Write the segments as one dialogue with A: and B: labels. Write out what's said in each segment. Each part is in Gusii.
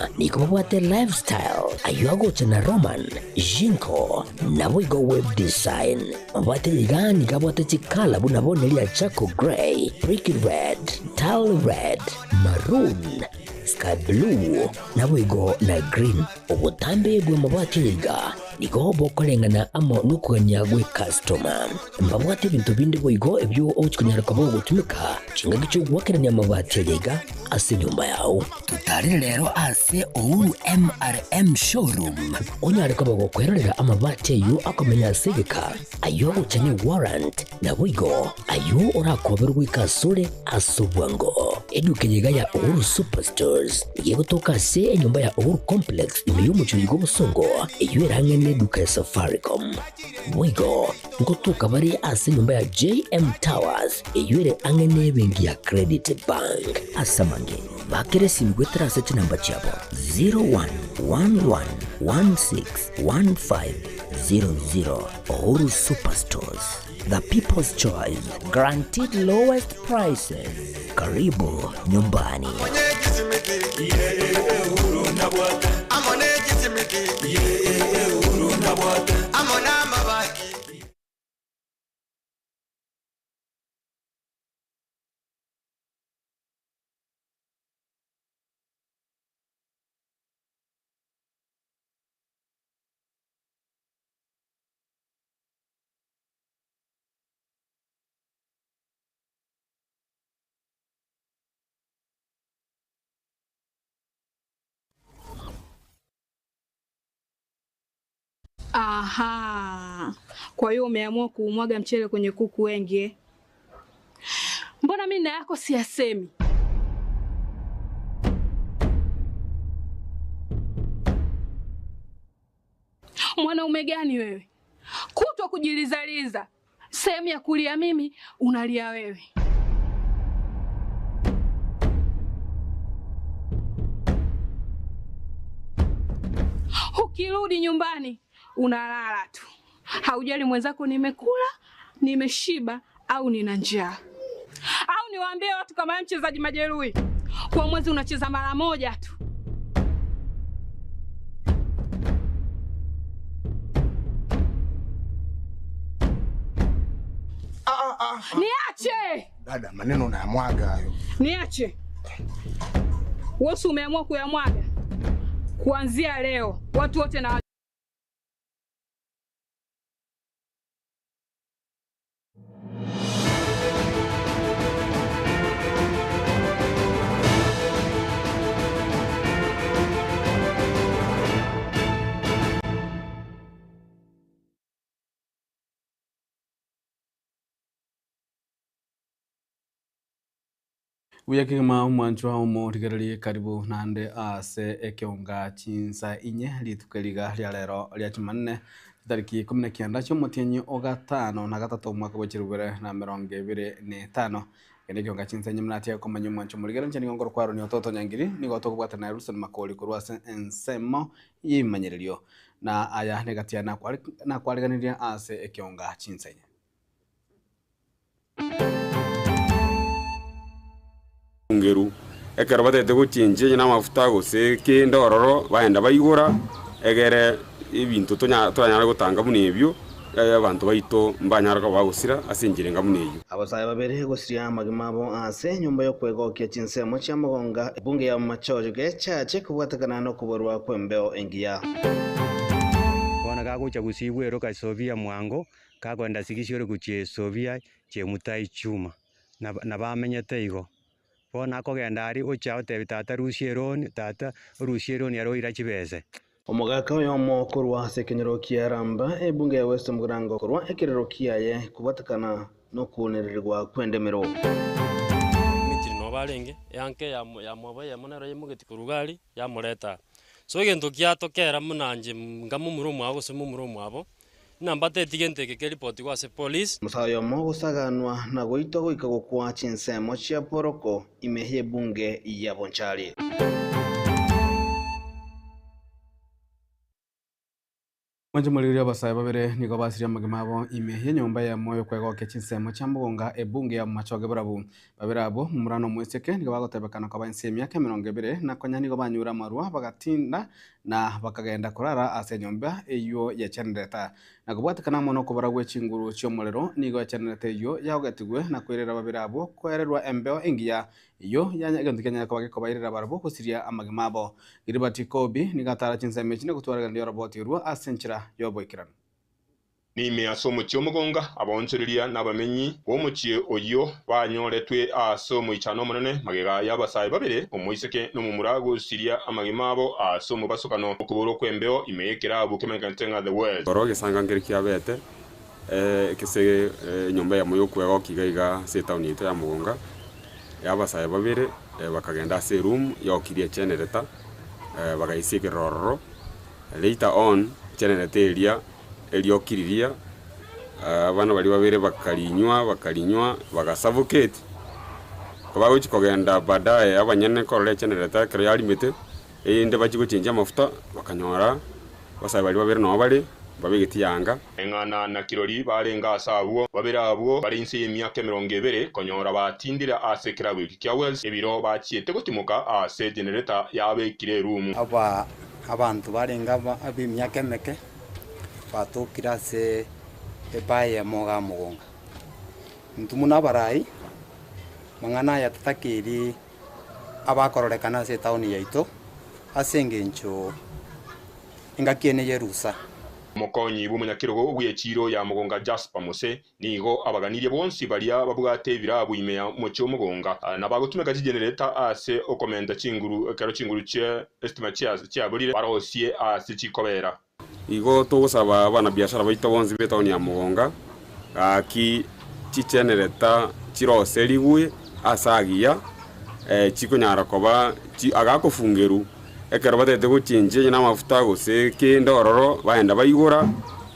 A: iga nigo babwate Lifestyle, ayio agocha na Roman, Jinko, naboigo Web Design. Mabwate iga nigo abwate chikala buna bono eria charcoal grey, brick red, tile red, maroon, sky blue, naboigo na green. Obotambe bw'amabati aya iga nigo bokoreng'ana amo nokogania gw'ekastoma. Mbabwate ebinto binde boigo ebio ogochia konyara koba ogotumeka chingaki chi'ogoakerania amabati aya iga ase enyomba yao. Totarere rero ase Uhuru MRM Showroom onyare koba gokwerorera amabati ayio akomenya ase egeka, ayio agocha ne warrant, naboigo ayio orakoberwe goika asore ase obwango. Eduka eye iga ya Uhuru Superstores nigo egotoka ase enyomba ya Uhuru Complex ime y'omochie oiga obosongo, eyio ere ang'e neduka ya Safaricom. Boigo ngotoka bare ase enyomba ya JM Towers eyio ere ang'e nebenki ya Credit Bank. Ase amange, bakera esimi goetera ase chinamba chiabo 0111161500. Uhuru Superstores, the people's choice, guaranteed lowest prices. Karibu nyumbani.
B: Aha, kwa hiyo umeamua kuumwaga mchele kwenye kuku wengi eh? Mbona mimi na yako siyasemi? Mwanaume gani wewe? Kutwa kujilizaliza, sehemu ya kulia mimi unalia wewe. Ukirudi nyumbani unalala tu, haujali mwenzako nimekula, nimeshiba au nina njaa. Au niwaambie watu kama wewe mchezaji majeruhi, kwa mwezi unacheza mara moja tu. Niache!
C: Dada, maneno unayamwaga hayo.
B: Niache. Wewe si umeamua kuyamwaga? Kuanzia leo watu wote na
D: Buya kegima omwanchwa omorigererie karibu naende ase ekeonga chinsa inye rituko riga ria rero ria jumanne chitariki ikomi na kianda chiomotienyi o gatano na gatato omwaka bwa chirubere na emerongo ebere na etano. Eke nekeonga chinsa inye muna komanya omwancho omorigereria inche nigo nkoro kwarwania ototo nyangiri nigo tokobwatana na Wilson Makori korwa ase ensemo yebimanyererio na aya negatia nakwariganirie ase ekeonga chinsa inye.
E: Ngeru, ekero batagete gochenchia onye namafuta gose kende ororo, bagenda baigora, egere ebinto tonya toranyare gotanga buna ebio, abanto baito mbanyare koba bagosira ase enchera enga buna eyio.
F: Abasae babere gosiria amagima abo ase enyomba y'okwegokia chinsemo chia mogonga ebunge ya Bomachoge gechache kobwatekana nokoborwa kw'embeo engiya.
G: Bono gagocha gusii bweroka Sofia mwango, kagoenda sigisi ore gochia Sofia Chemutai Chuma, nabo nabamenyete igo. Bono akogenda aria ocha otebia tata rusia eroni, tata orusie eroni ere oira chibese.
F: Omogaka oyomo korwa ase ekenyoro kia Ramba, ebunge ya West Mugirango korwa ekerero kiaye kobwatekana nokounererigwa kw'endemero.
H: Emechiri noo barenge, eanka eyamo yamwabo eyemo nero yaimogetie korwa iga aria, yamoreta aa. So egento kiatokera buna inche nga momura omwabo gose momura omwabo, Ng'a mbateti gento eke keripotigwe ase police.
F: Musa oyomo gosaganwa na goitwa goika gokwa chinsemo chia poroko ime y'ebunge ya Bonchari.
D: Mwanche morigereria abasae babere nigo basirie amagima abo ime y'enyomba eyemo y'okwegokia chinsemo chia mogonga ebunge ya Bomachoge Borabu. Babere abwo, momura na omoiseke, nigo bagotebekana koba inse y'emiaka emerongo ebere, na konya nigo banyure amarwa bagatinda na bakagenda korara ase enyomba eyio y'echenereta. Na kobwatekana amo nokobora gwe chinguru chi'omorero, nigo echenereta eyio yaogetigwe na koirera babere abwo koererwa embeo engiya Eyio yanya egento kianyare koba gekobairera barabwo gosiria amagima abo. Gilbert Kobi nigo atara chinsemo echi na gotwara oroboti orwo ase enchera y'oboikeranu.
I: Nime ase omochie omogonga, abaonchoreria na abamenyi b'omochie oyio banyoretwe ase omoichano omonene magega y'abasae babere, omoiseke na omomura, gosiria amagima abo ase omobasokano okoborwa kw'embeo ime y'ekerabu kemanyekanete ng'a The Wells.
E: Rora egesanka nkere kiabete, ekese enyomba eyemo y'okwegokia iga iga ase etown yaito ya Mogonga, Abasae babere bakagenda ase eroom yokirie egenerator, bagaisia ekerero ororo, later on generator eria eriokiriria, abana baria babere bakarinywa bakarinywa bagasuffocate, kobagochia kogenda baadaye abanyene korora egenerator ekero yarimete, erinde bachie gochengia amafuta, bakanyora abasae baria babere nabo bare, mbabegeti yanga.
I: Eng'ana na kirori barenge aase abwo, babere abwo bare inse y'emiaka emerongo ebere, konyora batindire ase ekerabu eki kia Wales, ebiro bachiete gotimoka aase ejenereta yabekire erumu.
J: Aba abanto barenge ab'emiaka emeke batokire ase ebaa eyemo iga mogonga. Intwe buna abarai, amang'ana aya tatakeiri abakororekana ase etaoni yaito ase engencho engaki ene y'erusa.
I: Omokonyi bw'omonyakerogo bw'echiiro ya Mogonga Jasper Mose nigo abaganirie bonsi baria babwate ebirabu ime ya omochie o Mogonga na bagotumeka chijenereta ase okomenta chinguru ekero chinguru chie esitima chiaborire barosie ase chikobera.
E: Igo togosaba abanabiashara baito bonsi b'etaoni ya Mogonga, gaki chichenereta chiroserigwe ase agiya, chikonyara koba agakofungerwa ekero batagete gochenchia onye namafuta gose kende ororo, bagenda baigora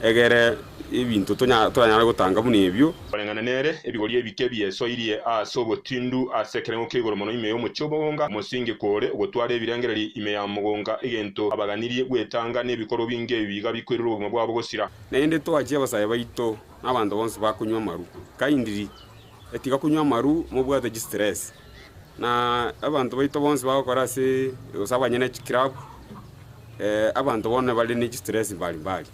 E: egere ebinto toranyare gotanga buna ebio.
I: Koreng'ana nere, ebigori ebike biesoirie ase obotindu ase ekerengo kia igoro mono ime y'omochie omogonga, omosingi kore ogotwara ebirengererio ime ya mogonga, egento abaganirie gwetanga nebikorwa binge ebi iga bikoirera obogima bwabo gosira.
E: Naende toachie abasae baito na abanto bonsi bakonywa amaru. Kindly, tiga konywa amaru mobwate chistress. Na abanto baito bonsi bagokora ase gose abanyene chiclub, abanto bono bare ne chistress mbali mbali.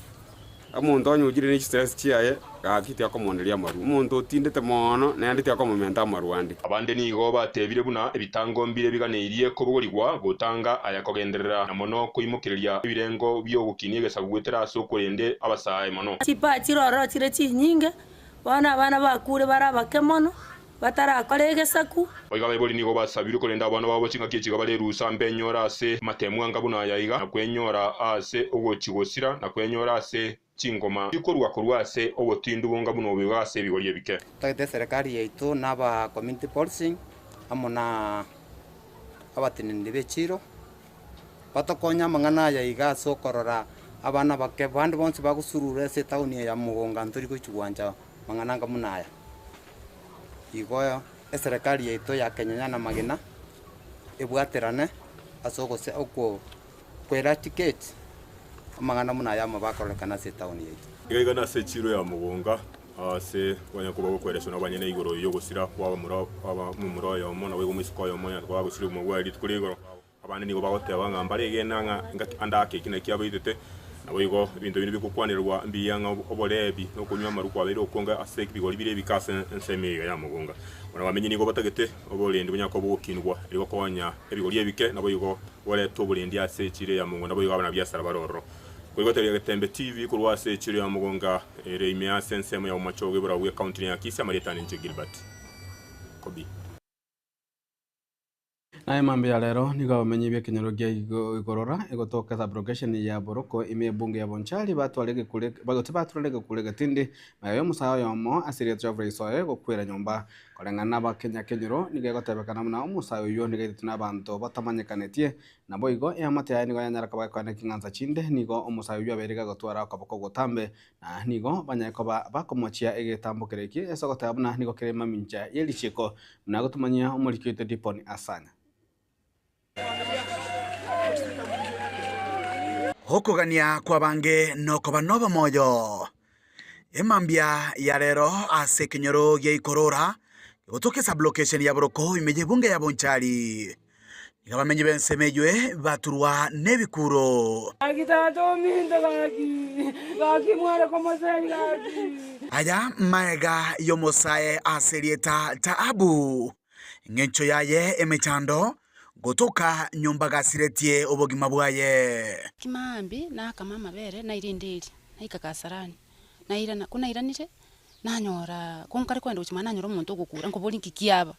E: Omonto onye ochire ne chistress chiaye, gaki tiakomoneria amarwa. Omonto otindete moono, naende tiakomomenta amarwa ande.
I: Abande nigo batebire buna ebitango mbire biganeirie kobogorigwa gotanga aya kogenderera, na mono koimokereria ebirengo bi'ogokinia egesaku goetera ase okorende abasae mono.
K: Chipaa chiroro chire chinyinge, bono abana bakure bare abake mono, batarakora egesaku.
I: Boigo abaibori nigo basabirwe korenda abana babo chingaki echi iga bare erusa mbenyore ase amatemu anga buna aya iga, na kwenyora ase ogochia gosira, na kwenyora ase chingoma chikorua korwa ase obotindu bonga buna obo iga ase ebigori ebike.
J: Totagete eserekari yaito na aba community policing amo na abateneneri b'echiiro batokonye amang'ana aya iga ase okorora abana bake bande bonsi bagosurura ase etown eye ya Mogonga ntori gochia gwancha mang'ana anga buna aya. Igo eserekari yaito ya Kenya ya namagena ebwaterane ase ogose okwo kweradicate amang'ana buna aya amo bakorekana ase etown yaito.
I: Iga iga nase echiiro ya Mogonga ase abanyakoba gokwereswa nabanyene igoro y'ogosira kw'abamura abamomura oyomo, naboigo omoiseke oyomo onye bagosira obogima bwaye rituko ria igoro. Abande nigo bagoteba ng'a mbaregena ng'a engaki ande ake eki nakio abaitete, naboigo ebinto binde bigokwanerwa mbiya ng'a oborebi na okonywa amarwa kwabeire okonge ase ebigori bire ebike ase ensemo eye ya mogonga. Bono abamenyi nigo batagete oborendi bonyare koba bogokinigwa erio gokonya ebigori ebike, naboigo borete oborendi ase echiro ya mogonga, naboigo abanabiasara bare ororo. Koigotera Getembe TV korwa ase echiro ya mogonga ere ime ase ensemo ya Bomachoge borau bw'ecounty ya Kisii, amarieta ane inche Gilbert Kobi.
D: Naye mambia ya rero nigo abamenyi b'ekenyoro gia Igorora egotoka sub-location ya Boroko ime ebunge ya Bonchari batware egekure bagote baturore egekure egetindi magega y'omosae oyomo ase erieta Geoffrey Isoe gokwera nyomba. Koreng'ana n'abakenya kenyoro nigo egotebekana buna omosae oyio nigo aitetwe n'abanto batamanyekanetie naboigo eamate yaye nigo yanyara koba gekoenda ching'ansa chinde nigo omosae oyio abeire gagotwara okoboko ogotambe Na nigo banyare koba bakomochia egetambo keria eke ase ogoteba buna nigo kere mamincha ye richiiko, buna agotomanyia omoriki oito Diponi Asanya.
L: Okogania kw'abange nokoba nobomoyo. Emambia ya rero ase ekenyoro gia Ikorora, egotoka esublocation ya Boroko ime y'ebunge ya Bonchari, nigo abamenyi b'ensemo eywe baturwa nebikuro.
M: Gaki tata ominto gaki, gaki mware komoseri gaki.
L: Aya maega y'omosae ase erieta Taabu, engencho yaye emechando, gotoka nyomba gasiretie obogima bwaye.
N: Kimambia nakama amabere naira enderi, naika Kasarani, nairana, ko nairanire, nanyora ko nkare kogenda gochia mwane nanyora omonto ogokura, nkoboria nki kiaba,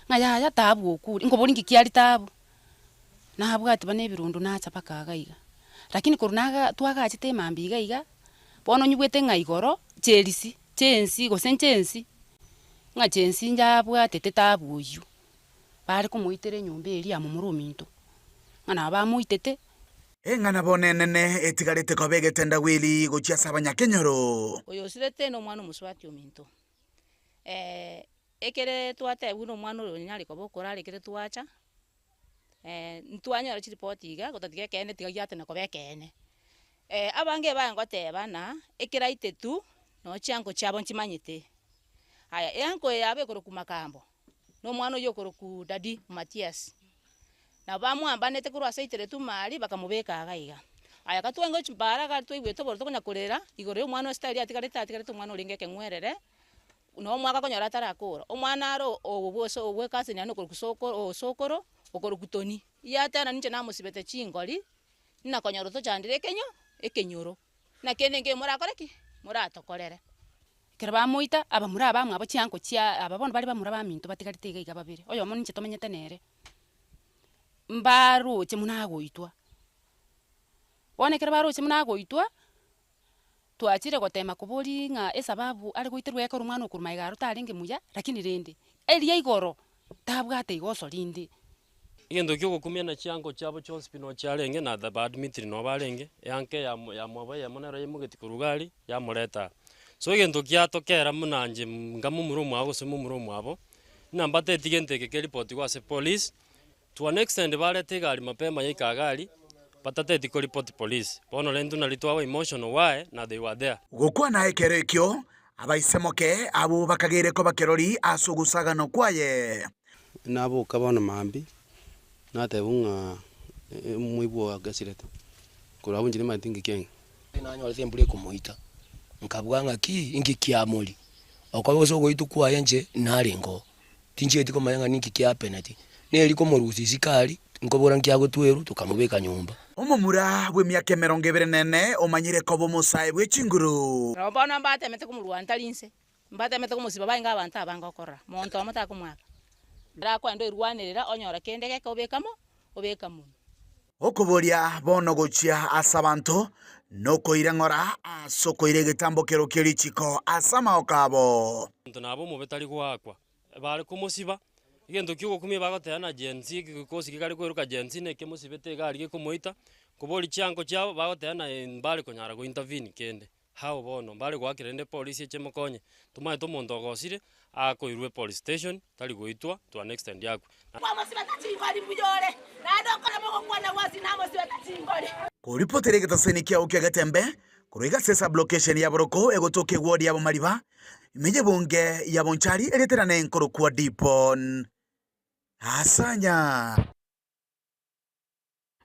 N: ng'a yaya taabu okure, nkoboria nki kiaria taabu, nabwati buna ebirondo nacha mpaka iga iga. Lakini korwa naga twagachete emambia iga iga, bono onyigwete ng'a igoro, cherisi, chensi gose nchensi, ng'a chensi njabwatete taabu oywo. Bare komoitera enyomba eria ya momura ominto, ng'a nabo bamoitete.
L: Eng'ana bono enene etigarete koba egetendagwiri gochia ase abanyakenyoro.
O: Oyo osirete nomwana omosubati ominto. Ekere twatebigwe na omwana oyo onyare koba okorara ekere twacha, ntwanyora chiripoti iga gotatiga ekeene tiga giatena koba ekeene. Abange ebangoteba ng'a ekero aitetu nonye chianko chiabo nchimanyete. Aya eanko eye yabo ekorokwa makambo. Na omwana oyio okorokwa Daddy Matias. Nabo bamwambanete korwa ase aiteretwe mari bakamobeka iga iga. Aya katwenge chibara iga twaigwete obororo tokonya korera igoro ya omwana ase tari atigarete atigarete omwana orenge ekeng'werere, na omwaka okonyora atarakora. Omwana aro obwo bwa ecousin yane okorokwa sokoro osokoro okorokwa Tony. Yateba ninche namosibete chingori, nakonyora otochandire ekenyo ekenyoro. Naki ende enke morakore ki? Moratokorere.
N: Ekero bamoita, abamura abamwabo chianko chia aba bono bare bamura baminto batigarete iga iga babere, oyomo ninche tomenyete nere, mbaroche buna agoitwa. Bono ekero baroche buna agoitwa, twachire gotema koboria ng'a esababu are goiterwa ekero omwana okorwa magega aro tarenge muya, lakini rende, eria igoro, tabwate igoso rinde.
H: Egento kia ogokumia na chiango chiabo chionsi pi noo chiarenge, na the baadmitri noo barenge, eanka eyamo yamwabo eyemo nero yaimogeti korwa iga aria, yamoreta aa. So egento giatokera buna inche nga momura omwabo gose momura omwabo, buna mbateti gento eke keripotigwe ase police, to an extent bareta egari mapema yaika iga aria, batateti koripoti police. Bono rende intwe nari twaba emotional why na they were there.
L: Gokwana ekero ekio, abaisemoke abwo bakageire koba kirori ase ogosagana kwaye.
P: Naboka bono mambia, natebwa ng'a omoibwa oyo agesirete, korwa abwo inche nimanyete inki kiang'e.
A: Nanyorete embura ekomoita, nkabua ng'a ki, inki kiamori? Okoba gose ogoitwa kwaye inche narenge oo, tinchieti komanya ng'a ninki kiapeneti. Neri komorusia isiko aria, nkobora nki agotwerwa, tokamobeka nyomba.
L: Omomura bw'emiaka emerongo ebere na ene omanyire koba omosae bwe chinguru.
O: Nabo bono mbatemete komorwania ntari inse, Mbatemete komosiba bainge abanto abange okorora, monto omo takomoaka. Erakwenda oirwanerera onyore kende geke obeke amo, obeke monwe.
L: Okoboria bono gochia ase abanto, nokoira ng'ora ase okoira egetambokero kie richiko ase amaoko abo.
H: Omonto nabo omobe tari goakwa, bare komosiba, egento kia ogokumia bagoteba na Gen Z egekosi gekare kweruka Gen Z neke mosibete iga aria gekomoita, koboria chiango chiabo bagoteba naye mbare konyara go intervene kende. Hao bono mbare goakera rende polisi eche emokonye, tomaete omonto ogosire, akoirwe police station, tari goitwa to an extent akwe.
L: Koripotera egetaseni kiao ki'egetembe korwa iga ase esublocation ya Boroko egotoka eward ya Bomariba, ime y'ebunge ya Bonchari eriaterane nkorokwa Dipon Asanya.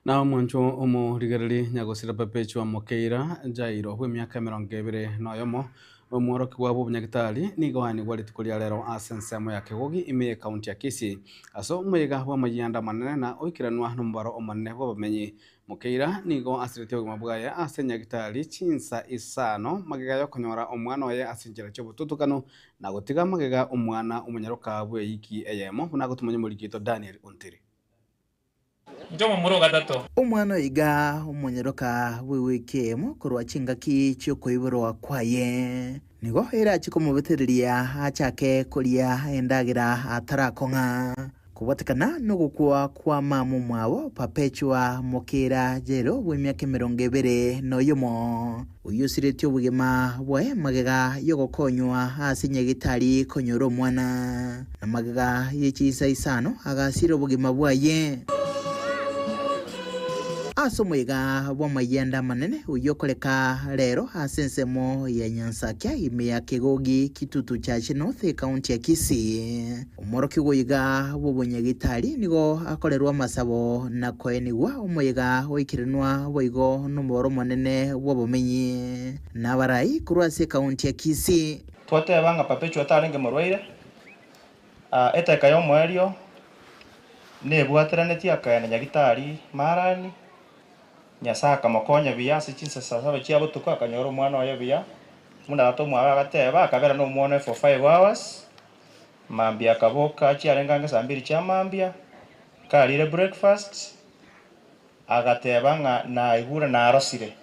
D: Na omwancho omorigereria nyagosira Perpetua Mokeira Jairo bw'emiaka emerongo ebere na oyomo, omworokigwa bw'obonyagitari, nigo anigwa rituko ria rero ase ensemo ya Kegogi ime y'ekaunti ya Kisii ase omoyega bw'amayianda amanene na oikeranwa nomobaro omonene bw'abamenyi. Mokeira nigo asiretie obogima bwaye ase nyagitari chinsa isano magega y'okonyora omwana oye ase enchera chi'obotutukanu na gotiga magega omwana omonyaroka bw'eyiki eyemo buna agotumanya omoriki oito Daniel Ontiri.
Q: Inche omomura o gatato.
R: Omwana oyo iga omonyeroka bw'ewiki eyemo korwa chingaki chi'okoiborwa kwaye, nigo erache komobetereria achake koria endagera atarakong'a. Kobwatekana nogokwa kwa mama omwabo Perpetua Mokera Jairo bw'emiaka emerongo ebere noyomo, oyio osiretie obogima bwaye magega y'ogokonywa ase nyagitari konyora omwana, na magega ye chinsa isano agasira obogima bwaye. Ase omoyega bw'amayianda amanene oyio okoreka rero ase ensemo ya Nyansakia ime ya Kegogi, Kitutu Chache North, ekaunti ya Kisii. Omworokigwa oiga bw'obonyagitari nigo akorerwa amasabo na koenigwa omoyega oikeranwa boigo nomobaro omonene bw'obomenyi na abarai korwa ase ekaunti ya Kisii.
Q: Twateba ng'a Perpetua tarenge morwaire, eteka y'omoerio nebwateranetie akaenda nyagitari Marani, Nyasae akamokonya buya ase chinsa saa saba chia botuko akanyora omwana oye buya, buna tata omwabo agateba, akabera na omwana oye for 5 hours, mambia akaboka chiarenge ange saa mbiri chia mambia, karire breakfast, agateba ng'a naigure narosire.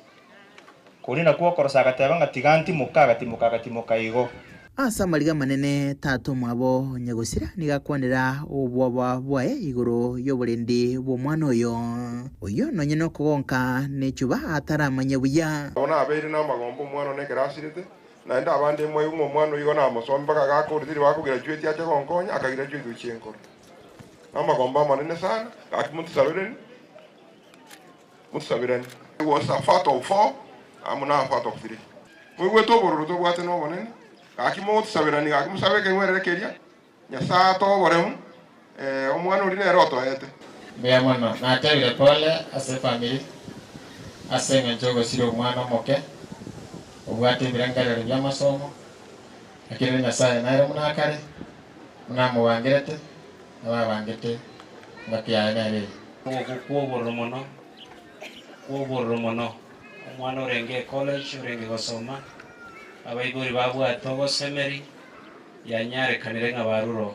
Q: Koria nakwo okorosa agateba ng'a tiga ntimoke, agatimoka agatimoka igo.
R: Ase amariga amanene tata omwabo nyagosira nigo akwanera obwoba bwaye igoro y'oborendi bw'omwana oyo. Oyio nonye nokogonka nechuba ataramanye buya.
S: Nabo nabeire namagombo omwana one ekero asirete, naende abande mwaigwa ng'a omwana oyio igo namosomia mpaka agakora teri bakograduate ache gonkonya, akagraduate gochia enkoro. Namagombo amanene sana, gaki motusabireni, motusabirane. He was a father of four, amo na a father of three. Moigwete obororo tobwate nobonene, gaki mogotusabirani, gaki mosabe ekeng'werere keria, Nyasae atoe oboremu, ee, omwana oria nere otoete.
Q: Mbuya mono. Natebire pole ase efamiri ase eng'encho ogosira omwana omoke obwate ebirengererio bi'amasomo, lakini rende Nyasaye nere buna akare, buna amobangerete, nabo abangete engaki yaye nere eye.
T: Ogokwa kw'obororo mono, kw'obororo mono. Omwana orenge ecollege, orenge gosoma, abaibori babwate ogosemeri, yanyarekanire ng'a barure oo.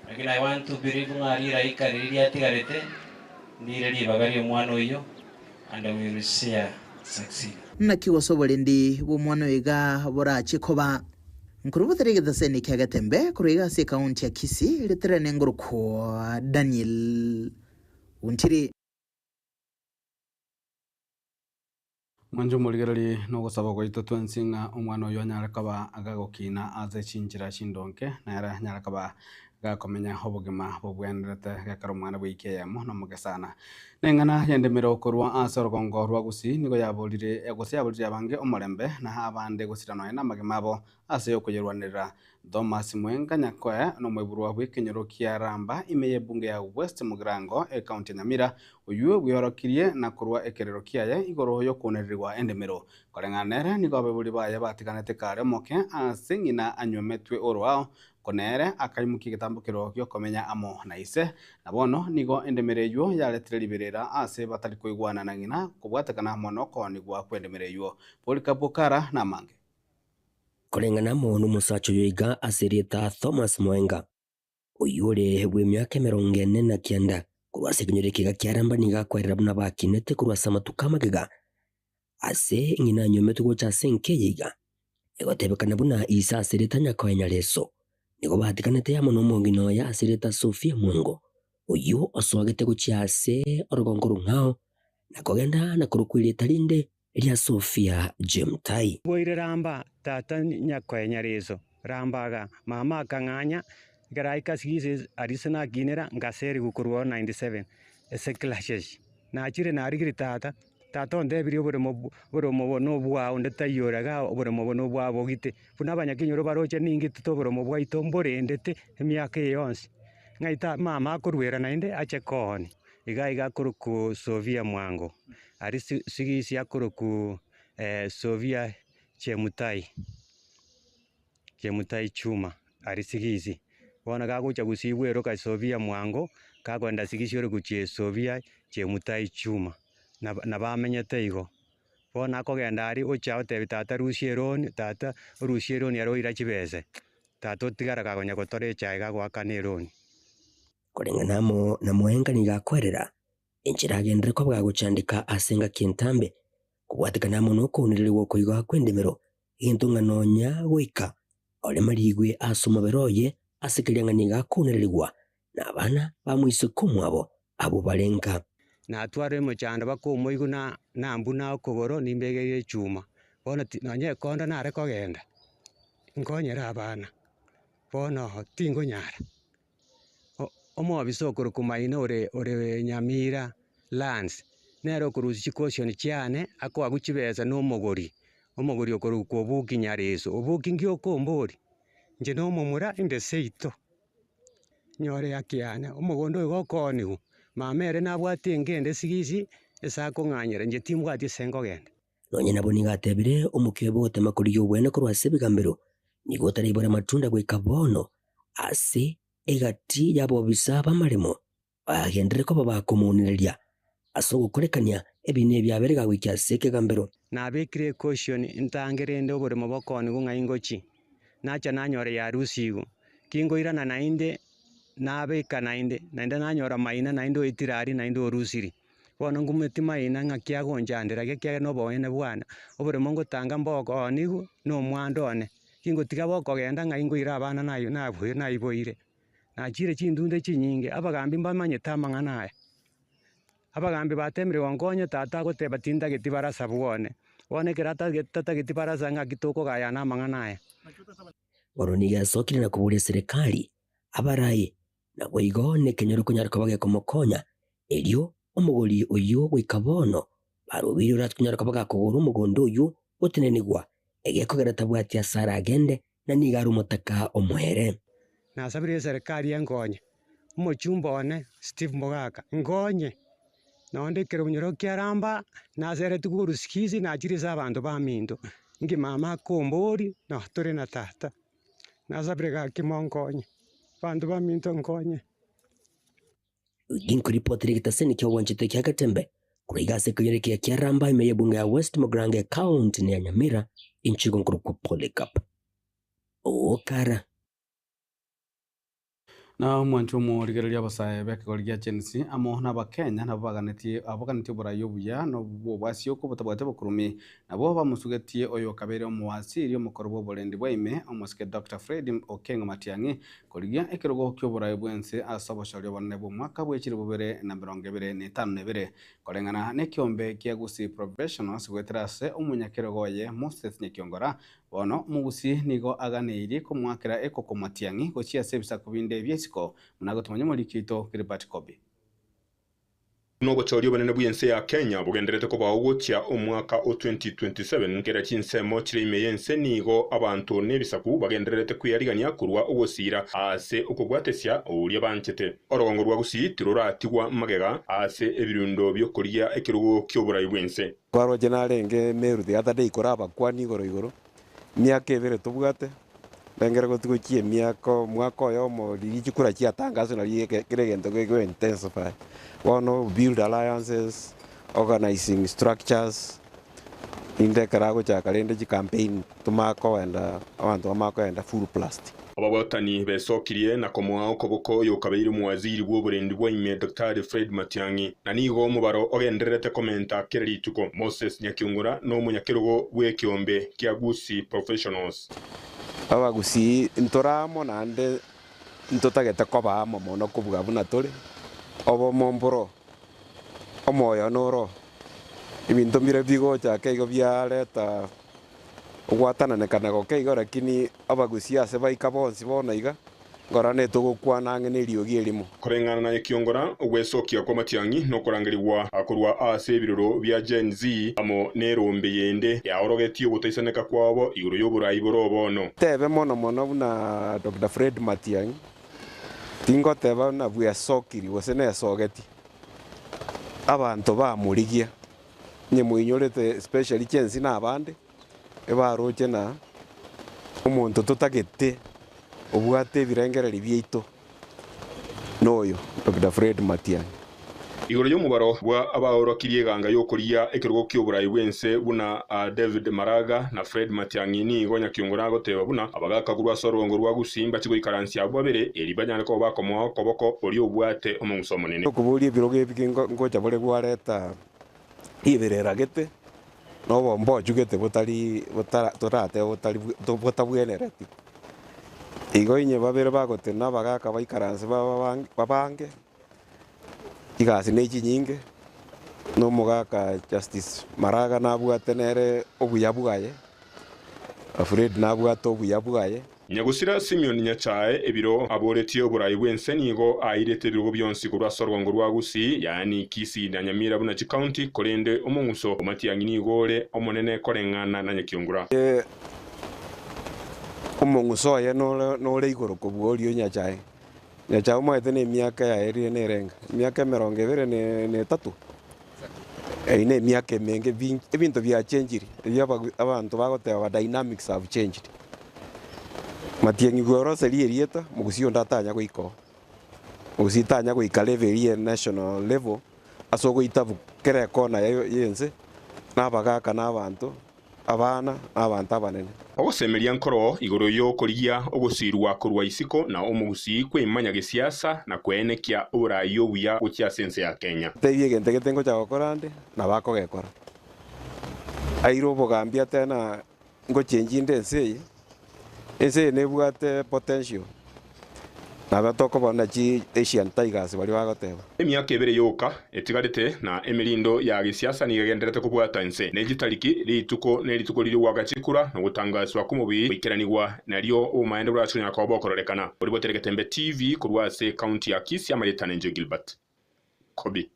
T: Lakini I want to believe ng'a riraika riria riatigarete, ndire ribaga ri'omwana oyio and we will see her succeed.
R: Naki gose oborendi bw'omwana oyo iga borache koba? Nkorubotere egetaseni kia Getembe korwa iga ase ekaunti ya Kisii, riterere nengorokwo Daniel Ontiri.
D: Mwanche omorigererie nogosaba gwaito twensi ng'a omwana oyio anyare koba agagokina ase chinchera chindonge, nere anyare koba gakomenya obogima bobwenerete gekero omwana bw'eiki eyemo nomogesana. Neng'ana y'endemero korwa ase orogongo rwa Gusii nigo yaborire gose yaborire abange omorembe na abande gosira nonya namagima abo ase okoyerwanerera. Thomas Mwenga Nyakoe nomoiborwa bw'ekenyoro kia Ramba ime y'ebunge ya West Mugirango ecounty ya Nyamira, oyio bweorokirie na korwa ekerero kiaye igoro y'okounererigwa endemero. Koreng'ana nere nigo abaibori baye batiganete kare omoke ase ng'ina anyuometwe oroao, ko nere akaimokia egetambokero gi'okomenya amo na ise. Na bono nigo endemero eyio yaretire riberera ase batari koigwana na ng'ina kobwatekana amo nokoonigwa kw'endemero eyio. Polycarp Okara namange.
A: Koreng'ana amo nomosacha oyo iga ase erieta Thomas Mwenga, oyio ore bw'emiaka emerongo ene na kianda, korwa ase ekenyoro eke iga kiaramba nigo akwerera buna bakinete korwa ase amatuko amagega ase ng'ina anyometwe gocha ase enka eye iga. Egotebekana buna ise ase erieta Nyakoe Nyareso nigo batiganete amo nomong'ina oye ase erieta Sophia Mwango, oyio osogete gochia ase orogongo rong'ao na kogenda na korokwa erieta rinde ria Sophia Jemutai.
G: Boire ramba, tata nyakoe nyareso, ramba iga, mama akang'anya, ekero aika sigisi aria ase nakinera, nkaserigwa korwa oo 97, ase clashes. Nachire narigire tata, tata ontebirie oboremo bw oboremo obo nobwao onde taiyo ore igaa oboremo obo nobwa bogite. Buna abanyakenyoro baroche ningitete oboremo bwaito mborendete emiaka eye yonsi, ng'ai ta mama akoruera naende ache kooni. Iga iga akorokwa Sofia mwango. Aria sigisi akorokwa Sofia Chemutai, Chemutai Chuma aria sigisi. Bono gagocha gosibwa eroka Sofia mwango, kagoenda sigisi ore gochia Sofia Chemutai Chuma, nabo amenyete igo. Bono akogenda aria ocha otebia tata rusia eroni, tata orusie eroni ere oira chibese, tata otigara kagonya gotora echae gagoakana eroni.
A: Koreng'ana amo na Mwenga nigo akwerera enchera agenderere koba gagochandeka ase engaki entambe, kobwatekana amo nokounererigwa okoigoa kw'endemero, egento ng'a nonya goika oremarigwe ase omobere oye ase keria ng'a nigo akounererigwa nabana ba moiseke omwabo abwo bare nka.
G: Natware omochando baka omoigwa na nambuna okogoro nimbegeire echuma, bono ti nonye ekondo nare kogenda, nkonyere abana, bono tingonyara. Omobisa okorokwa Maina ore ore Nyamira Lands, Nere okorusia chicaution chiane, akoagwa chibesa na omogori, omogori okorokwa Obuki Nyareso. Obuki nki okombori? Inche na omomura inde seito, nyore haki yane, omogondo oyo gokooniwa, mama ere nabwate enka ende sigisi, ase akong'anyera, inche timbwati ase nkogenda.
A: Nonya nabo nigo atebire, Omokia obe ogotema korigia obweene korwa ase ebigambero, nigo otaraibore amatunda goika bono ase egati y'abobisa b'amaremo, bagenderere koba bakomounereria ase ogokorekania ebiina ebiabere gagoikia ase ekegambero.
G: Nabekire ecaution ntange rende oboremo bokoonigwa ng'ai ngochie, nacha nanyora yarusigwe, kingoirana naende nabeka naende, naende nanyora maina naende oetire aria naende orusirie. Bono ngumeti maina ng'aki agonchandera ekiagera na oboene bwane, oboremo ngotanga mbokoonigwe na omwando one, kingotiga bokogenda ng'ai ngoira abana naye naiboire. Nachire chindunde chinyinge, abagambi mbamanyete amang'ana aya. Abagambi batemire gonkonya tata agoteba tintageti barasa bwone, bono ekero atagete tatageti barasa ng'aki tokogayana amang'ana aya.
A: Bono nigo asokire na koboria eserekari abarae, naboigo nekenyoro konyara koba gekomokonya, erio omogori oyio goika bono barobeire orakonyara koba gakogora omogondo oyio gotenenigwa, egekogera tabwati ase aragende na nigo are omotaka omoere.
G: Nasabire eserekari enkonye, omochumba one Steve Mogaka, nkonye, nonde ekerobunyoro kiaramba, naseretigwe orusigisi nachire ase abanto baminto, inki mama akombori no tore na tata, nasabire gaki monkonye, abanto baminto nkonye.
A: Ginkoripotera egetaseni ki'obwanchete kia Getembe korwa iga ase ekenyoro ekiya kia Ramba ime y'ebunge ya West Mugirango ekaunti ya Nyamira inche igo nkorokwa Polycarp Okara.
D: Na omwancho omorigereria abasae b'ekegori gia Gen Z amo n'Abakenya nabo baganetie abaganetie oborai obuya na obw'obwasioko botabwati obokurumi nabwo bamosugetie oyo okabeire omowasiri omokoro bw'oborendi bwa ime omosike Doctor Fred Okengo Matiang'i Korigia ekerogo ki'oboraai bw'ense ase obochori obonene bw'omwaka bwe chilifu bibere na emerongo ebere na etano na ebere, koreng'ana nekiombe kia Gusii Professionals goetera ase omonyakerogo oye Moses Nyakiongora, bono omogusii nigo aganeirie komoakera ekoko Matiang'i gochia ase ebisaku binde bi'esiko, buna gotomanya omoriki oito Gilbert Kobi.
I: Buna obochori obonene bw'ense ya Kenya bogendererete kobao gochia omwaka o 2027, kera chinsemo chire ime y'ense nigo abanto n'ebisaku bagendererete kweyarigania korwa ogosiira ase okobwatesia oria banchete. Orogongo rwa Gusii tiroratigwa magega ase ebirundo bi'okorigia ekerogo ki'oborai bw'ense.
U: Kwaroche narenge Meru the other day korabakwanie igoro igoro, emiaka ebere tobwate, rengere gotigochia emiaka omwaka oyomo riria chikura chiatangaswa nario eke kera egento geko intensify. Bono build alliances, organizing structures, rinde ekero agochaka rende chicampaign tomanye kogenda abanto bamanye kogenda full blast.
I: Ababwatani besokirie na komoa okoboko oyokabeire omowaziri bw'oborendi bwa ime Daktari Fred Matiang'i, na nigo omobaro ogendererete komenta kera rituko. Moses Nyakiongora nomonyakerogo bw'ekeombe kia Gusii Professionals.
U: Abagusii ntore amo naende ntotagete koba amo mono kobua buna tore, obomo mboro, omoyo noro, ebinto mbire bigocha ake igo biareta ogwatananekana goke igo lakini Abagusia ase baika bonsi bono iga, nkorora netogokwana ang'e neriogi erimo.
I: Koreng'ana na ekiongora, ogwesokia kw'amatiang'i nokorangerigwa korwa ase ebiroro bia Gen Z amo nerombe yende yaorogetie ogotaisaneka kwabo igoro y'oborai bore bono.
U: Tebe mono mono buna Doctor Fred Matiang'i, tingoteba buna bwesokiri gose nesogeti, abanto bamorigia, onye moinyorete especially Gen Z na abande, ebaroche na omonto totagete obwate ebirengererio biaito noyo Doctor Fred Matiang'i.
I: Igoro y'omobaro bwa abaorokirie eganga y'okoria ekerogo ki'oborai bw'ense buna David Maraga na Fred Matiang'i nigo Nyakiongoro agoteba buna abagaka korwa ase orogongo rwa Gusii mbache goikaransia abwo babere eri banyare koba bakomoa okoboko oria obwate omong'uso omonene.
U: Okoboria ebirogo ebi ngocha bore gwareta riberera gete, na obombochugete botari botara toratebe botari botabwenereti. Igo inye babere bagotenena abagaka baikaranse babe babange, chigasi ne chinyinge, na omogaka Justice Maraga nabwate nere obuya bwaye, Fred nabwate obuya bwaye.
I: Nyagusira Simeon Nyachae ebiro aboretie oborai bw'ense nigo airete ebirogo bionsi korwa ase orogongo rwa Gusii, yaani Kisii na Nyamira buna chikaunti, korende omong'uso o Matiang'i nigo ore omonene koreng'ana na Nyakiongura.
U: Omong'uso oye nore igoro kobua oria o Nyachae. Nyachae omoete nemiaka yaye riria nerenga, emiaka emerongo ebere na etato. Eyio na emiaka emenge, ebinto biachenchiri, ebio abanto bagoteba dynamics have changed. Matiang'i bworoserie erieta, mogusii onde atanya goika oo. Mogusii tanya goika level eria ya national level, ase ogoita kera ekona ya ense, na abagaka na abanto. Abana na abanto abanene.
I: Ogosemeria nkoro igoro y'okorigia ogosiirwa korwa isiko na omogusii kwemanya gesiasa na kweenekia oboraai obuya gochia ase ense ya Kenya.
U: Tebia egento gete ngocha gokora ande, nabo akogekora. Aire obogambi atebe na ngochengi inde ense eye, ense eye nebwate potential. Nabo tokobona chi Asian Tigers baria bagoteba.
I: Emiaka ebere yoka etigarete, na emerindo ya gesiasa nigo egendererete kobwata inse. Ne chitariki, rituko ne rituko riria goaka chikura, na ogotangaswa kw'omobiri goikeranigwa, nario obomaene borache konyara koba bokororekana. Oribotere Getembe TV korwa ase Ekaunti ya Kisii, amarieta nenche Gilbert Kobi.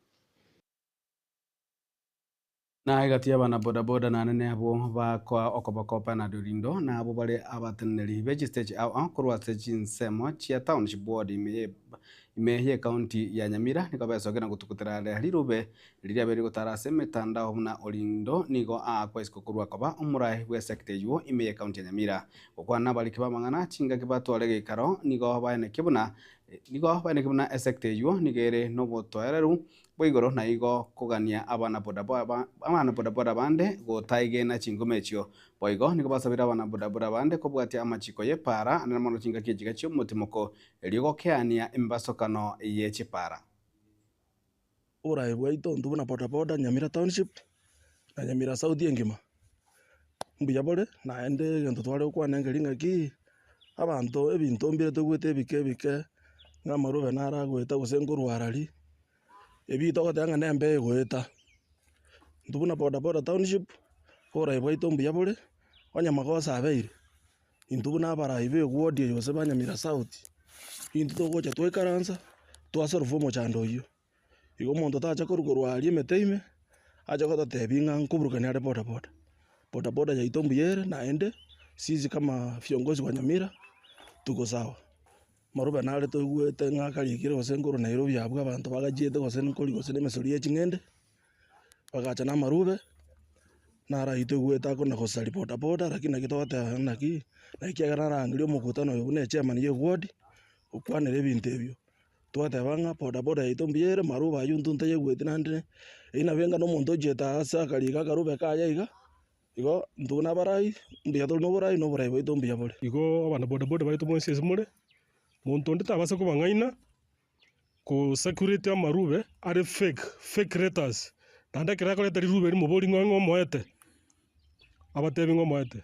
D: Na egati y'abana bodaboda na anene abwo bakoa okoboko Bernard Orindo na abwo bare abateneneri be chistage ao ao korwa ase chinsemo chia Township Ward ime ime y'ecounty ya Nyamira nigo besokire na gotugutera are rirube riria riabeire rigotara ase emetandao buna Orindo nigo aakwa isiko korwa koba omoraai bw'esecta eywo ime y'ecounty ya Nyamira. Gokwana nabariki b'amang'ana chingaki batware egeikaro nigo baenekia buna nigo baenekia buna esecta eywo nigo ere nobotoereru Bwa igoro na igo kogania abana bodaboda bande gotaegena chingoma echio. Boigo nigo basabire abana bodaboda bande kobwatia amachiko y'epaara anene mono chingaki echiga chi'omotimoko erio gokeania emebasokano ye chipaara.
C: Oboraai bwaito intwe buna bodaboda Nyamira township na Nyamira south engima, mbuya bore naende egento tware gokwana nkeri ng'aki, abanto ebinto mbire toigwete ebike ebike, ng'a amarube naro agoeta gose nkorwa arari. Ebi togoteba ng'a nembe egoeta, intwe buna bodaboda township, oborai bwaito mbuya bore, onye magoso abeire, intwe buna abarai ba eward eye gose ba Nyamira South, intwe togocha twaikaransa, twasolve omochando oyio. Igo omonto tacha korwa korwa aria emete ime, ache gototebia ng'a nkoburukania are bodaboda. Bodaboda yaito mbuya ere naende, sisi kama viongozi wa Nyamira, tuko sawa. Marube nare toigwete ng'a akarikire gose nkorwa Nairobi abwo abanto bagachiete gose nkori gose na emesori ye ching'ende, bagacha na amarube, naro aywo toigwete akona gosari bodaboda lakini naki togoteba naki, naki ekiagera narangeria omokutano oyo buna echairman ya eward, okwanere ebinto ebio. Twateba ng'a bodaboda yaito mbuya ere, marube aywo intwe ntoyaigweti naende, eywo nabo enga na omonto ochiete ase akarika akarube kaye iga. Igo intwe buna abarai, mbuya tore noborai, na oborai bwaito mbuya bore.
V: Igo abana bodaboda baito bonsi ase more, monto onde tabasa kobang'aina ko circulate amarube are fake, fake letters, naende ekero akoreta rirube erimo bori ng'a ng'a omoete, abatebi ng'a omoete.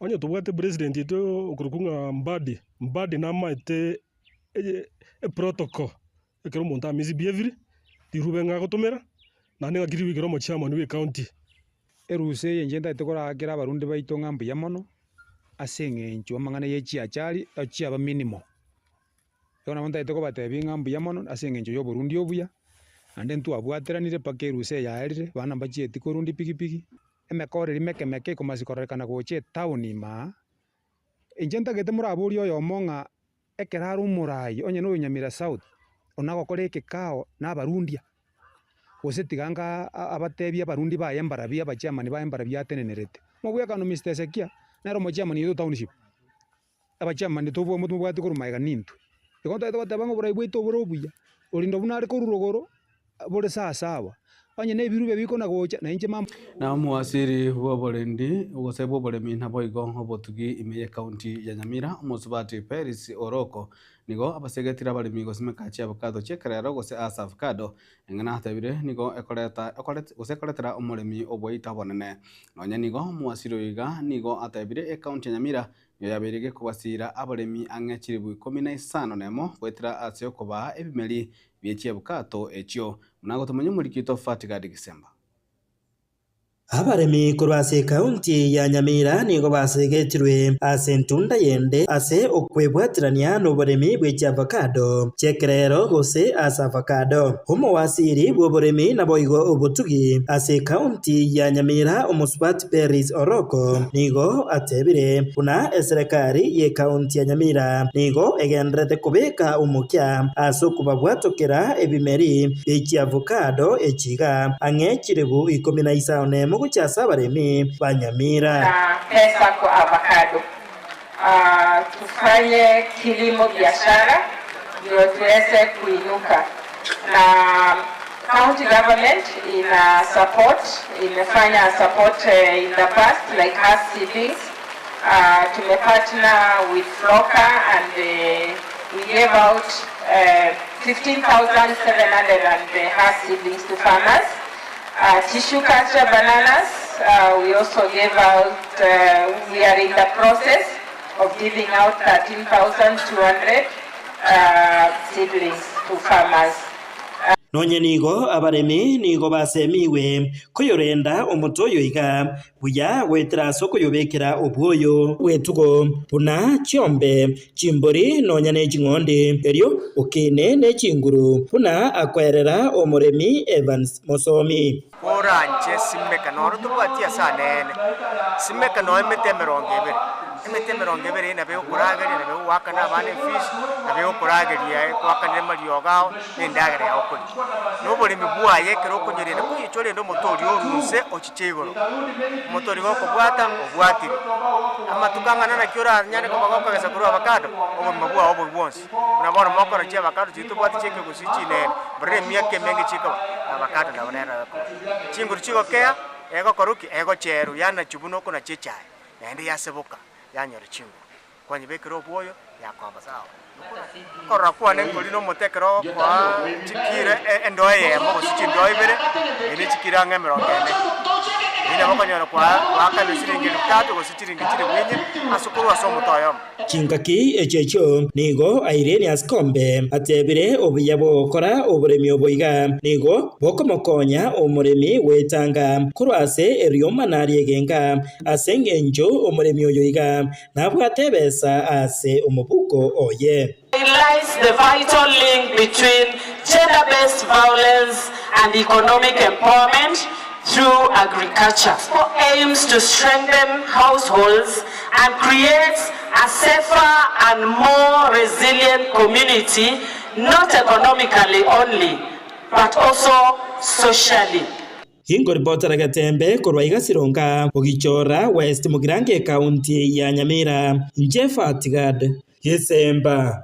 V: Onye tobwate president oito okorokwa ng'a Mbadi, Mbadi namaete eye eprotocol. Ekero omonto a misbehavire, rirube ng'a agotomera, naende ng'aki rigoikera omochairman bwe ecounty.
W: Erusa eye inche ntagete koraakera abarundi baito ng'a mbuya mono, ase eng'encho amang'ana ye chiachari chiaba minimal. Igo nabo ntagete kobatebia ng'a mbuya mono ase eng'encho ya oborundi obuya, naende ntwabwateranire mpaka erusa eye yaerire, abana mbachieti korunda epikipiki, emekora eria meke meke ekomasi kororekana gocha etown ime aa, inche ntagete moraborie oyomo ng'a. Ekero are omoraai, onye noyo Nyamira South, one agokora ekekao na abarundia, gose tiga anga abatebie abarundi baye mbarabwo abachairman baye mbarabwo atenenerete. Mobwekano Mister Ezekia, nere omochairman oito township, abachairman tobwa mobwate korwa magega nintwe. Igo ntagete goteba ng'a oborai bwaito obore obuya, orinde buna are korwa rogoro, bore sawasawa, onye na ebirube bikona gocha, na inche mambia.
D: Na omowasiri bw'oborendi gose bw'oboremi naboigo obotugi ime y'ecounty ya Nyamira, omosubati Peris Oroko, nigo abasegetire abaremi gosimeka chiavocado chi'ekerero gose ase avocado, eng'ana atebire nigo ekoreta gose ekoretera omoremi oboita obonene. Nonya nigo omowasiri oyo iga nigo atebire ecounty ya Nyamira nigo yabeire gekobasira abaremi ang'e chilifu ikomi na isano nemo goetera ase okobaa ebimeri bie chiabukato echio, buna gotomanya omoriki oito Fatigadi Gisemba.
B: Abaremi korwa ase ekaunti ya Nyamira nigo basegetirwe ase entunda yende ase okwebwaterania noboremi bwe chiavocado chi'ekerero gose ase avocado. Omowasiri bw'oboremi naboigo obotugi ase ekaunti ya Nyamira Omosubati Peris Oroko nigo atebire buna eserekari y'ekaunti ya Nyamira nigo egendererete kobeka omokia ase okobabwatokera ebimeri bie chiavocado echi iga ang'e chilifu 15 gochia ase abaremi ba Nyamira.
E: Na pesa kwa avocado. Tufanye kilimo biashara ndio tuweze kuinuka. Na county government ina support, imefanya support in the past like us seedlings. Tumepartner with Floka and we gave out 15,700 and Hass seedlings to farmers. Tissue culture bananas, we also gave out, we are in the process of giving out 13,200 seedlings to farmers.
B: Nonye nigo abaremi nigo basemiwe koyorenda omote oyo iga buya goetera ase okoyobekera obwoyo bw'etugo buna chiombe, chimbori nonya ne ching'ondi, erio okine ne chinguru buna akoerera omoremi Evans Mosomi.
F: Koranche simeka noro tobwati ase anene, simeka noe emete 20, emete 20 eye nabo egokorageria, nabo egogoakana abana efees, nabo egokorageria ekoakanere amariogo ao, na endagera yao okoria. Na oboremi bwaye ekero okonyorenda koyichwa rende omote oria orunse ochiche igoro, omote oria gokobwata obwatire. Amatuko ang'ana naki oranyare koba gokogesa korwa avocado, obogima bwao obo bwonsi. Buna bono mokora chiavocado chiria tobwate chiekegusii chinene, mbora emiaka emenge chikoba, avocado nabo nero egokoba. Chinguru chigokea, egokora ki? Egocherwa yanachwa buna okonacha echae, naende yaseboka, yanyora chinguru. Kwanyebekera obwoyo, yakoba sawa. Okorora kwane nkori nomote ekero ogokoa chikiro endoo eyemo gose chindoo ibere, eria ne chikiro ang'e 40. Erio nabo okonyora kwaakanire chiringi 3000 gose chiringi 4000 ase okorwa ase omote oyomo.
B: Chingaki echio echio nigo Irene Asikombe atebire obuya bw'ogokora oboremi obo iga nigo bokomokonya omoremi gwetanga korwa ase eriomana ri'egenka ase engencho omoremi oyo iga nabwate ebesa ase omobuko oye.
X: Highlights the vital link between gender-based violence and economic empowerment through agriculture. Expo aims to strengthen households and creates a safer and more resilient community, not economically only, but also socially.
B: Inkoripotera Getembe korwa iga Sironga, Bogichora, West Mugirango Ekaunti ya Nyamira, Inche Fatgad Gesemba.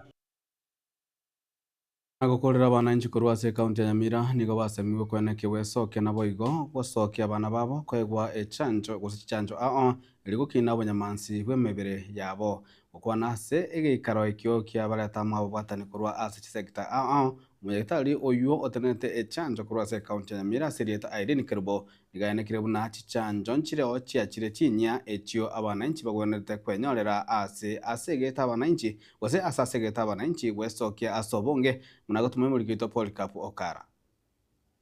D: Agokorera abananchi korwa ase ekaunti ya Nyamira nigo basemigwe koenekia gwesokia naboigo gosokia abana babo koegwa echanjo gose chichanjo ao erio gokina obonyamansi bw'emebere yabo. Gokwana ase egeikaro ekio kiabareta amo ababwatani korwa ase chisector ao ao, omonyagitari oywo otenenete echanjo korwa ase ekaunti ya Nyamira ase erieta Irene Kerubo nigo aenekire buna chichanjo nchireo chiachire chinyia echio abananchi bagwenerete kwenyorera ase ase egete abananchi gose ase ase egete abananchi gwesokia ase obonge buna gotuma omoriki oito Polycarp Okara.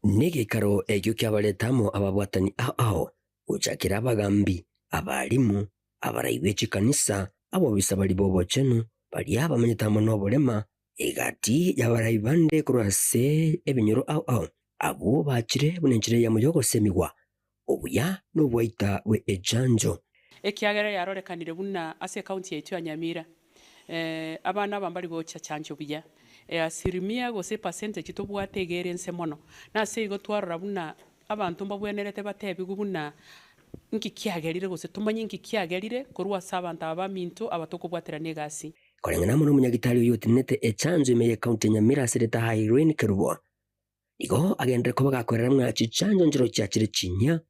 A: Negeikaro ekio kiabareta amo ababwatani ao ao, gochakera abagambi, abalimu, abarai be chikanisa, abobisa baria b'obochenu, baria bamenyete amo noborema, egati y'abarai bande korwa ase ebinyoro ao ao, abwo bachire buna enchera eyemo y'ogosemigwa obuya nobwaita bwe echanjo.
Y: Ekiagera yarorekanire buna ase ecounty yaito ya Nyamira abana aba mbari gocha chanjo buya, easilimia gose epercentage tobwate iga ere nse mono. Nase igo twarora buna abanto mbabwenerete batebigwe buna nki kiagerire gose tomanye nki kiagerire korwa ase abanto aba baminto aba tokobwaterana egasi.
A: Koreng'ana amo nomonyagitari oyio otenenete echanjo ime y'ecounty ya Nyamira ase erieta Irene Kerubo, nigo agenderere koba gakoerera ng'a chichanjo nchiro chiachire chinyia,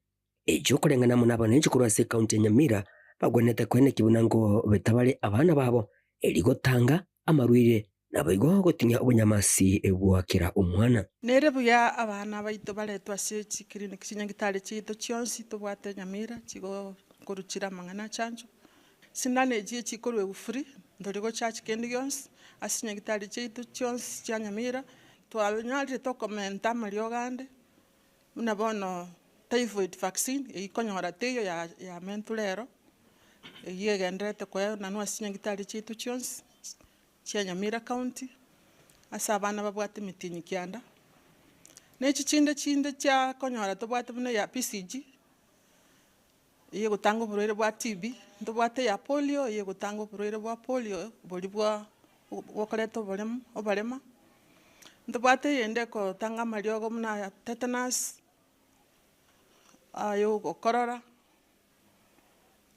A: echio koreng'ana amo nabananchi korwa ase ecounty ya Nyamira bagwenerete koenekia buna nkobeta bare abana babo erio gotanga amarwaire Naboigo gotinyia obonyamasi bwa kera omwana.
Z: Nere buya abana baito baretwe ase chiclinic chinyagitari chiaito chionsi tobwate Nyamira chigokoruchira amang'ana a chanjo. Sindano echi echikorwegwa free, ntori gocharge kende gionsi ase chinyagitari chiaito chionsi chia Nyamira, twanyarire tokomenta amariogo ande, buna bono. Typhoid vaccine, eywo konyora teiyo ya yamentwe rero, eywo egendererete koenanwa ase chinyagitari chiaito chionsi, chia Nyamira county, ase abana babwate emetienyi kianda. Na echi chinde chinde chia konyora tobwate buna eya BCG, eye egotanga oborwaire bwa TB, ntobwate eya polio, eye egotanga oborwaire bwa polio boria bwa bokoreta oboremo oborema, ntobwate eyende ekotanga amariogo buna aya tetanus, aya ogokorora,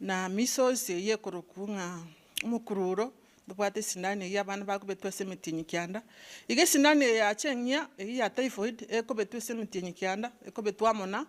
Z: na measles eywo ekorokwa ng'a omokururo, ntobwate esindani eywo abana bakobetwa ase emetienyi kianda. Iga esindani eye yacha eng'ia, eywo ya typhoid, ekobetwa ase emetienyi kianda, ekobetwa amo na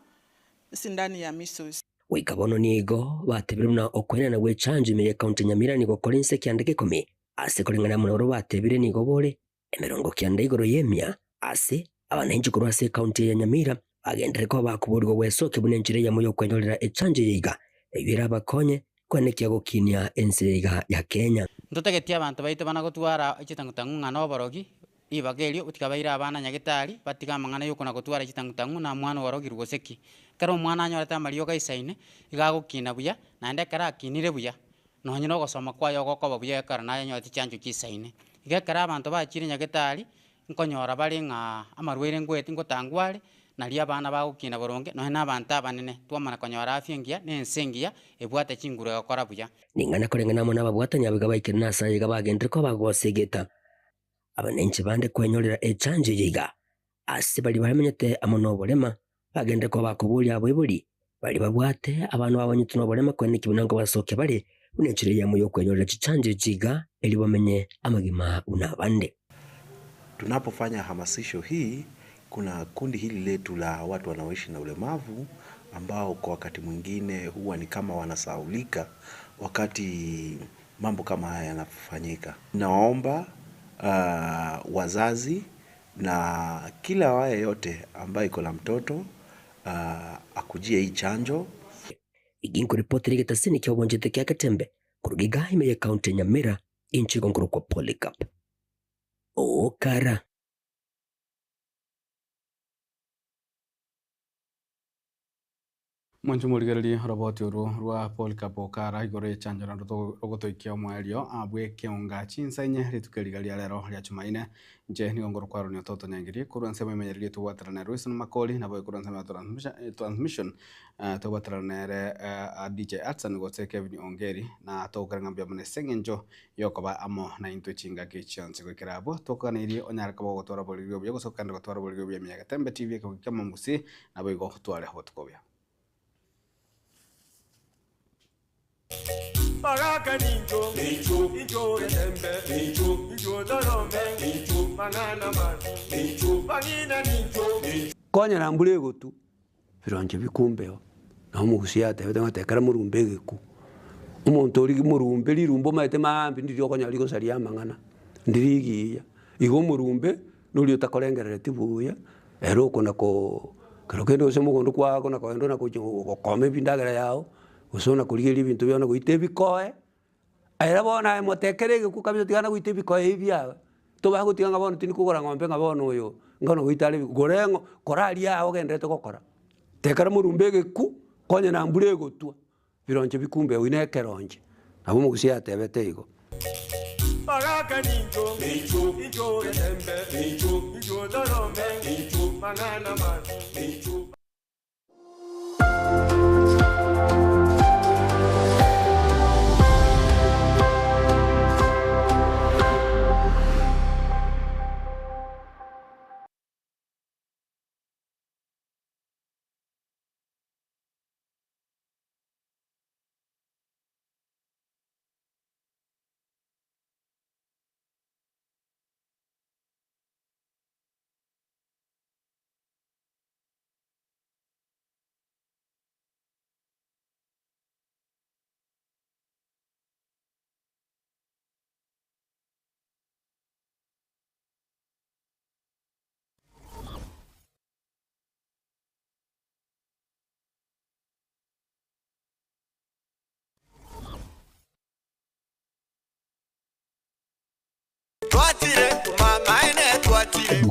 Z: esindani ya measles.
A: Goika bono nigo batebire buna okoenana gwe chanjo ime y'ecounty ya Nyamira nigo kore inse ekianda gekomi ase koreng'ana buna barabwo batebire nigo bore emerongo kianda igoro y'emia ase abananchi korwa ase ecounty eye ya Nyamira bagenderere koba bakoborigwa gwesokia buna enchera eyemo y'okwenyorera echanjo eye iga eyio erabakonye koenekia gokinia ense eye iga ya Kenya.
J: Ntotagetie abanto baito bana gotwara chitang'u-tang'u ng'a noborogi, ribaga erio tiga baire abana nyagetari, batige amang'ana y'okona gotwara chitang'u-tang'u na omwana oorogirwe gose ki. Ekero omwana anyorete amariogo aisaine, iga agokina buya, naende ekero akinire buya, nonye na ogosoma kwaye ogokoba buya ekero naye anyorete chiancho chisaine. Iga ekero abanto bachire nyagetari, nkonyora bare ng'a amarwaire ngoeti ngotangwa are, nario abana bagokina boronge, nonye na abanto abanene, twamana konyora afya engiya, na ense engiya, ebwate chinguru egokora buya.
A: Ning'ana koreng'ana amo nababwatani abwo iga baikire nase aye iga bagenderere koba bagosegeta abananchi bande kwenyorera echanjo eye iga ase baria bamenyete amo noborema bagenderere koba bakoboria abaibori baria babwate abana babanyete noborema koeneki buna nkobasokia bare buna enchera eyemo y'okwenyorera chichanjo echi iga erio bamenye amagima buna abande.
K: Tunapofanya hamasisho hii, kuna kundi hili letu la watu wanaoishi na ulemavu ambao kwa wakati mwingine huwa ni kama wanasahaulika wakati mambo kama haya yanafanyika. Naomba uh, wazazi na kila awaye yote ambaye iko na mtoto uh, akujie hii chanjo.
A: Iginkoripotera egetasini ki'obonchete kia Getembe korwa iga ime y'ecounty ya Nyamira, inche igo nkorokwa Polycarp Okara.
D: Mwanche morigererie oroboti orwo rwa Polycarp Okara igoro y'echanjo naende rogotoikia omoerio bw'ekeonga chinsa inye rituko eriga ria rero ria Chumaine. Inche nigo nkorokwa Aaron Ototo Nyangirie korwa ensemo emenyererie tobwaterane Royson Makori nabo korwa ensemo ya transmission tobwaterane nere DJ Hudson gose Kevin Ongeri na togokora ng'a mbuya mono ase eng'encho y'okoba amo naintwe chingaki chionsi. Goikera abwo tokoganeirie onyare koba ogotwara oboriri obuya gose okogenda gotwara oboriri obuya ime ya Getembe TV ekegoki ki'omongusi naboigo otware obotuko obuya.
M: Bagaka nincho, incho getembe, incho torome, mang'ana mabi, bang'ina nincho.
N: Konyora mbura egotu, bironche bikumbeo, na omogusii atebete ng'a tekera morumbe egeku. Omonto oria morumbe rirumbe omanyete maambia ndiri okonyora rigosaria amang'ana, ndiri rigiya. Igo omorumbe, noria otakorengereretie buya, ere okona koo kero kende gose mogondo kwao na kogenda ona gochia gokoma ebindagera yao, gose ona korigereria ebinto biao na goita ebikoe, ere bono aye motekere egekwo kabisa tiga nagoita ebikoe ebi biago, tobae gotiga ng'a bono tindi kogora ng'ombe ng'a bono oyo, ng'a nogoita are gore ng'o kora aria aa ogendererete gokora. Tekera morumbe egekwo, konya na mbura egotwa, bironche bikumbe oyio na ekeronche, nabo omogusii atebete igo.
M: Bagaka nincho, incho getembe, incho torome, mang'ana mabi.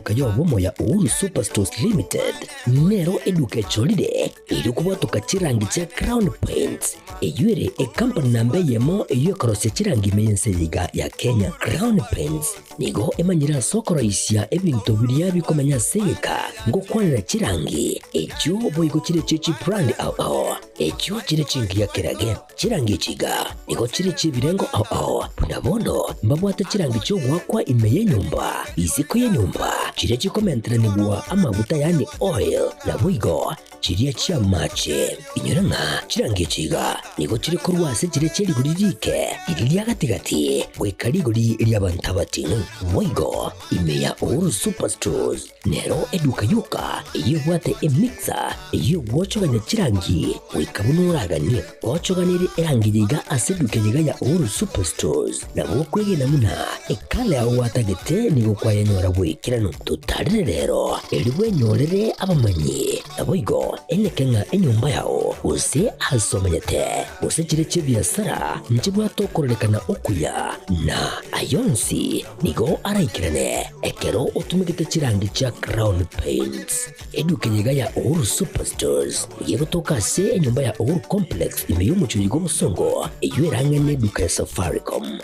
A: eduka y'obomo ya Uhuru Superstores Limited nero eduka echorire erio kobwatoka chirangi chia Crown Paints eyio ere ecompany namba eyemo eyio ekorosia chirangi ime y'ense eye iga ya Kenya. Crown Paints nigo emanyire ase okoroisia ebinto biria bikomenya ase egeka ngokwanera chirangi echio boigo chire chie chibrand ao ao echio chire chingiya kerage. Chirangi echi iga nigo chire chi'ebirengo ao ao, buna bono mbabwate chirangi chi'ogoakwa ime y'enyomba, isiko y'enyomba, chiria chikomenteranigwa amaguta yaani oil, naboigo chiria chi'amache. Inyora ng'a chirangi echi iga nigo chire korwa ase chiria chie rigori riike, riria ria gati-gati, goika rigori ri'abanto abating'u. Boigo ime ya Uhuru Superstores Nero eduka yoka eyio ebwate emixer eyio egwochogania chirangi goika buna oraganie. Gochoganerie erangi yaiga ase eduka eyeiga ya Uhuru Superstores nabo okwegena buna ekala yao gwatagete nigo kwayenyora bwaikeranu. Totarere rero erio bwenyorere abamanyi naboigo eneke ng'a enyomba yao gose ase omenyete gose chire chi'ebiasara nchibwate okororekana okuya na ayonsi Nigo araikerane ekero otumegete chirangi chia Crown Paints. Eduka eye iga ya Uhuru Superstores nigo egotoka ase enyomba ya Uhuru Complex ime y'omochie oyo bw'Obosongo eyio erang'e neduka ya Safaricom.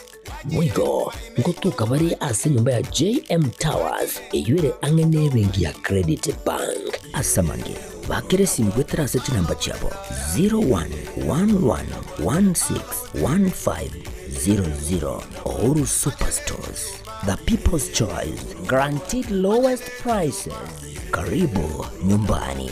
A: Boigo ngotoka bare ase enyomba ya JM Towers eyio ere ang'e nebenki ya Credit Bank. Ase amange, bakera esimi goetera ase chinamba chiabo 0111161500. Uhuru Superstores, the people's choice, guaranteed lowest prices. Karibu nyumbani.